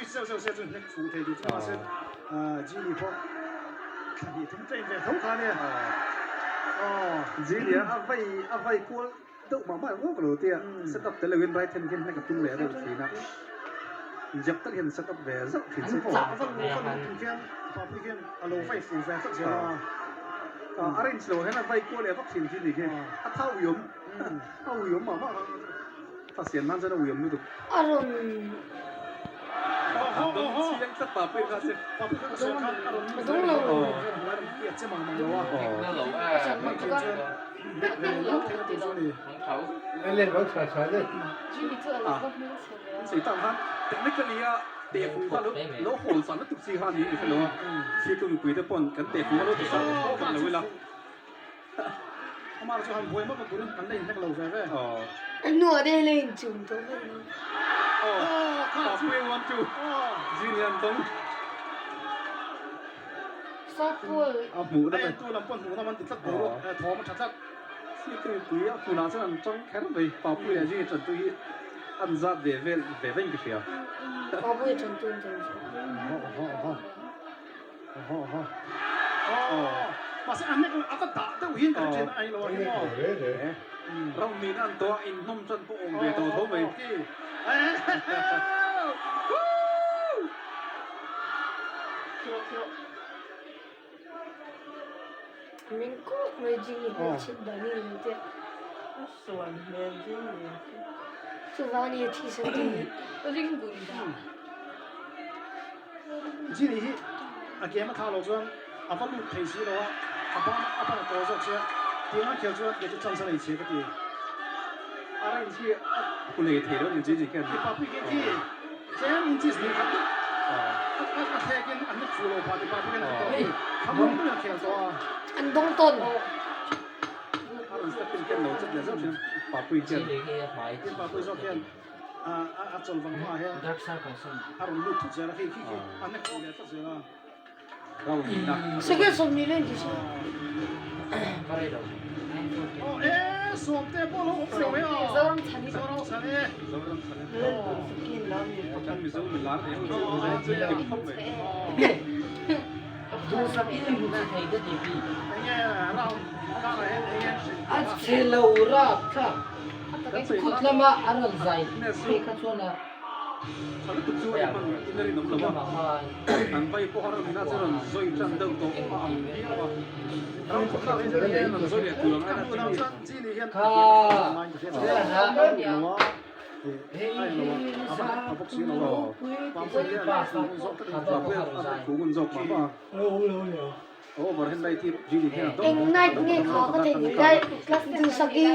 zeuh zeuh se chu hnek fuh thei tur chu mahse Genie pawh thla hnih thum train ve tho kha ania. Genie a vai a vai kual deuh mah mah ngawk lo tia set up tel loin right hand hian hnek a tum leh deuh thin a, jab tak hian set up ve zauh thin se maw. A va luh va luh tum khian Papui khian a lo vai fuh ve tlat zel a. A range lo hian a vai kual leh vak thin chu ni khi a tha uiawm a uiawm mah mah a siam nan chuan a uiawm lutuk. A rawn Chiang tlat Papui kha che. A dawng lo. Sei tak khan technically a tehfung kha lo lo hawl san lutuk chi kha ni ni hrelo a thlir tu mipui te pawn kan tehfung a lo ti san khat lo ila. Amah chu han buai mawp turin kan la inhnek lo ve ve. A hnuah te la inchum tawh hman lo. Aw Papui 1 2 Junior an tawng. Softball. A hmuh na mai. Tu lam pawh hmuh na man ti tlat boruak thawm a tha tlat. Thlir mipui a hmunah chuan an tang kher mai. Papui leh Junior tantu hi an zat ve vel ve veng ka hria. Papui tantu an tan chu. Mahse a hnek a va dah deuh hian ka hre thin a ni lo a hi maw. Ram nin an tawh a inhnawm tan pawh awm ve tawh tho mai. Min kawk mai Jimmy hmel chhit dan hi ni te. Suan hmel Jimmy. Chuvang a ni a thi san tih hi. Ringun dah. Jimmy hi a game a tha lo chuan a va lut thei si lo a, a ban a ban a tawl zawk sia, tiang a khel chuan kei chu chance a nei chhia ka ti. A range hi a phu lei thei lo ni Jimmy khian. Mipa pui khi khi tlem inches hnih khat deuh a thlek in a hnek fuh lo phah mipa pui khian a tawh a ni. Thlamuang deuhin a khel tawh a. An dawng tawn. A rawn step in khian lo chet leh zauh thin Papui khian. Mipa pui zawk khian a chawl vang vang ah hian a rawn lut thut zel a khi khi khi a hnek fuh leh tlat zel a. Second 20 le inti si. Aw e sawmte pawh lo awm lo e aw. Zoram chhan hi. Zoram chhan e. Zoram chhan e. Kan Mizo milar nei ho chu chu kim khawp mai. Enge round karah hian enge A chhe lo rap thlak. Khut lama a rawn zai phei kha chuan a. Tha lutuk chu a hman in a rinawm lo a, an vai pawh a rawn inah chuan rawn zawi tan deuh tawh a ang viau a, ram khaw tlak hi hian an zawi leh tur ang a Chini hian Kha Eng night nge kha ka thei ni lai duhsak hi.